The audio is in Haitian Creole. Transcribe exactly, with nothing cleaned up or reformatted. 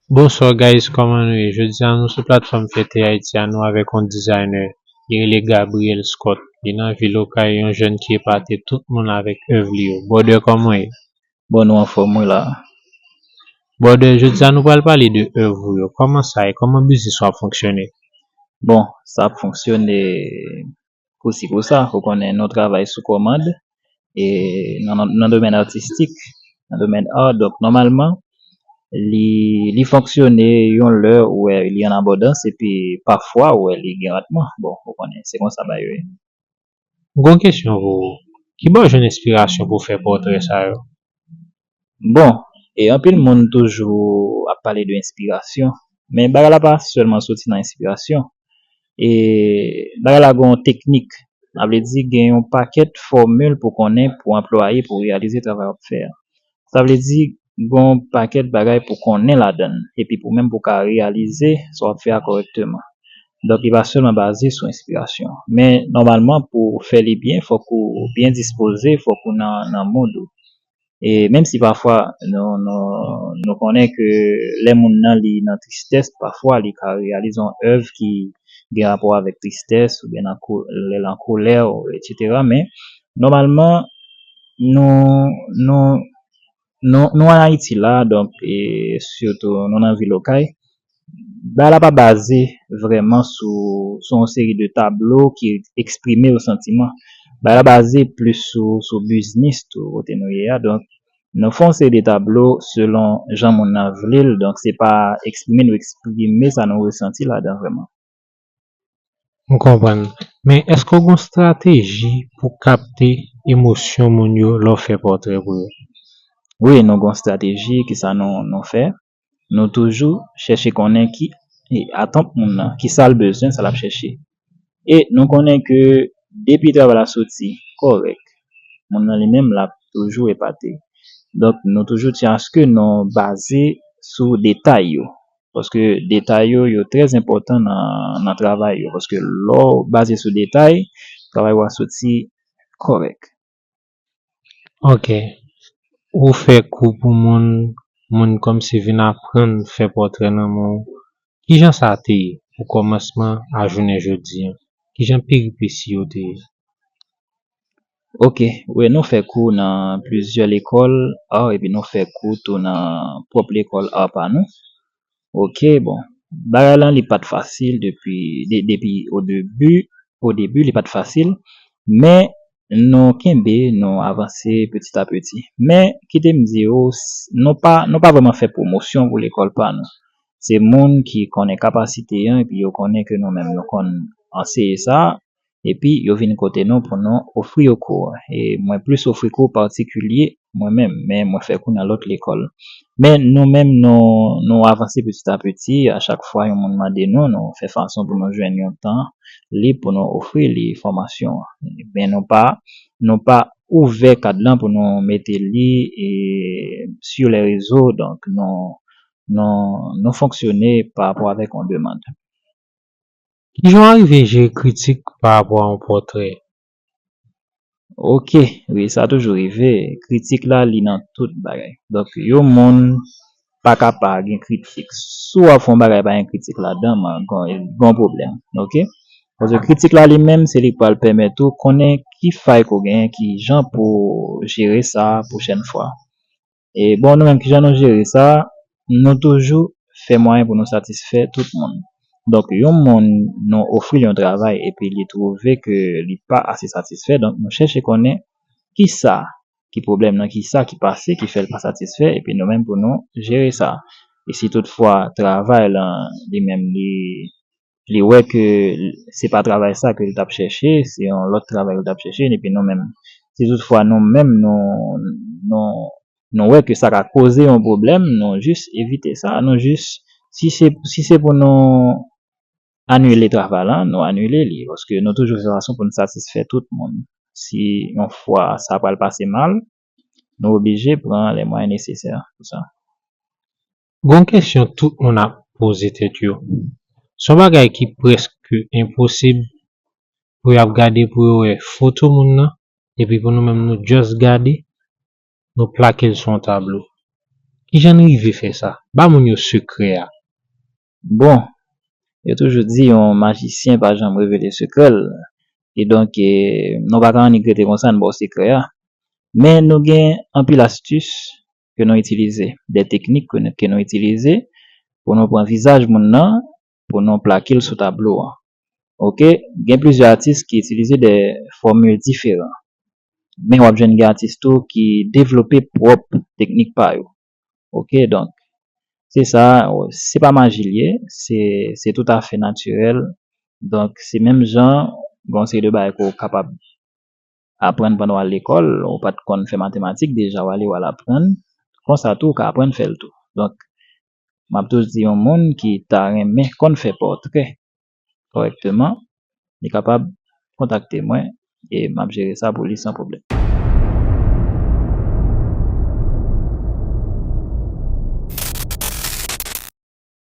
Bonswa guys, kòman nou ye? Jodi a nou sou platfòm Fete Ayiti a, nou avèk yon designer. Li rele Gabriel Scott. Li nan vil Okay, yon jèn ki epate tout moun avèk èv li yo. Brother, kòman w ye? Bon, nou anfòm wi la. Brother, jodi a nou pral pale de èv ou yo. Kòman sa ye? Kòman biznis ou ap fonksyone? Bon, sa ap fonksyone kousi kousa, ou konnen nou travay sou kòmand e nan, nan domèn atistik, nan domèn art. Donk nòmalman li, li fonksyone yon lè ou wè li an abondans epi pafwa ou wè li gen ratman. Bon, ou konnen se konsa bagay yo ye. M gon kesyon pou ou. Ki bò w jwenn enspirasyon pou w fè pòtrè sa yo? Bon, e anpil moun toujou ap pale de enspirasyon, men bagay la pa sèlman soti nan enspirasyon. E bagay la gon teknik. Sa vle di gen yon pakèt fòmil pou konnen, pou anplwaye, pou reyalize travay w ap fè a. Sa vle di gon pakèt bagay pou konnen ladan l epi pou menm pou ka reyalize sa w ap fè a kòrèkteman. Donk li pa sèlman baze sou enspirasyon. Men nòmalman pou w fè li byen, fòk ou byen dispoze, fòk ou nan, nan mood ou. E menm si pafwa nou, nou, nou konnen ke lè moun nan li nan tristès, pafwa li ka reyalize yon èv ki gen rapò avèk tristès oubyen nan kou, lè l an kolè, etsetera. Men nòmalman nou, nou, nou, nou an Ayiti la, donk e sitou nou nan vil Okay. Bagay la pa baze vrèman sou, sou yon seri de tablo ki eksprime yon santiman. Bagay la baze plis sou, sou biznis tou kote nou ye a. Donk nou fè yon seri de tablo selon jan moun nan vle l. Donk se pa eksprime nou eksprime sa nou resanti ladan vrèman. M konprann. Men èske w gon estrateji pou kapte emosyon moun yo lè w fè pòtrè pou yo? Wi, nou gon estrateji. Kisa nou, nou fè? Nou toujou chèche konnen ki e, atant moun nan, kisa l bezwen, sa l ap chèche. E nou konnen ke depi travay la soti kòrèk, moun nan li menm l ap toujou epate. Donk nou toujou tyen aske nou baze sou detay yo. Paske detay yo, yo trè enpòtan nan, nan travay yo. Paske lè w baze sou detay, travay ou a soti kòrèk. Ok. Ou fè kou pou moun, moun kòmsi vin aprann fè pòtrè nan men w. Kijan sa te ye pou kòmansman a jounen jodi a? Kijan peripesi yo te ye? Ok, wi, nou fè kou nan plizyè lekòl art epi nou fè kou tou nan pwòp lekòl art pa nou. Ok, bon, bagay lan li pa t fasil depi, de, depi o debi, o debi li pa t fasil, men nou kenbe, nou avanse peti a peti. Men kite m di w, nou pa, nou pa vrèman fè pwomosyon pou lekòl pa nou. Se moun ki konnen kapasite an epi yo konnen ke nou menm nou konn anseye sa, epi yo vin kote nou pou nou ofri yo kou. E mwen plis ofri kou patikilye mwen menm, men mwen fè kou nan lòt lekòl. Men nou menm nou, nou avanse peti a peti. A chak fwa yon moun mande nou, nou fè fason pou nou jwenn yon tan lib pou nou ofri li fòmasyon an. Men nou pa, nou pa ouvè kad lan pou nou mete li e, sou lè rezo. Donk nou, nou, nou fonksyone pa rapò avèk yon demann. Kijan w arive jere kritik pa rapò a yon pòtrè? Ok, wi, sa toujou rive. Kritik la li nan tout bagay. Donk yon moun pa ka pa gen kritik. Si w ap fè yon bagay pa gen kritik ladan, man, gon, gon pwoblèm. Ok? Paske kritik la li menm se li k pral pèmèt ou konnen ki fay ke w genyen, kijan pou w jere sa pwochèn fwa. E bon, nou menm, kijan nou jere sa? Nou toujou fè mwayen pou nou satisfè tout moun. Donk yon moun nou ofri l yon travay epi li twouve ke li pa ase satisfè, donk nou chèche konnen kisa ki pwoblèm nan, kisa ki pase ki fè l pa satisfè, epi nou menm pou nou jere sa. E si toutfwa travay lan li menm li, li wè ke se pa travay sa ke l t ap chèche, se yon lòt travay ke l t ap chèche, epi nou menm, si toutfwa nou menm nou, nou, nou wè ke sa ka koze yon pwoblèm, nou jis evite sa, nou jis, si se, si se pou nou anile travay lan, nou anile li, paske nou toujou fè fason pou nou satisfè tout moun. Si yon fwa sa pral pase mal, nou oblije pran lè mwayen nesesè pou sa. Gon kesyon tout moun ap poze tèt yo. Se yon bagay ki prèske enposib pou y ap gade pou yo wè foto moun nan, epi pou nou menm nou just gade, nou plake l sou yon tablo. Kijan n rive fè sa? Ba moun yo sekrè a. Bon, yo toujou di yon majisyen pa janm revele sekrè l. E donk, eh, nou pa ka annik rete konsa, n ba w sekrè a. Men nou gen anpil astis ke nou itilize, de teknik ke nou, ke nou itilize pou nou pran vizaj moun nan, pou nou plake l sou tablo an. Oke, gen plizyè atis ki itilize de fòmil diferan. Men w ap jwenn gen atis tou ki devlope pwòp teknik pa yo. Oke, donk, se sa, se pa maji l ye, se, se toutafè natirèl. Donk, se menm jan, gen yon seri de bagay ke w kapab aprann pandan w al lekòl, ou pa t konn fè matematik, deja w ale w al aprann. Konsa tou, ou ka aprann fè l tou. Donk, m ap toujou di yon moun ki ta renmen konn fè pòtrè kòrèkteman, li kapab kontakte mwen e m ap jere sa pou li san pwoblèm.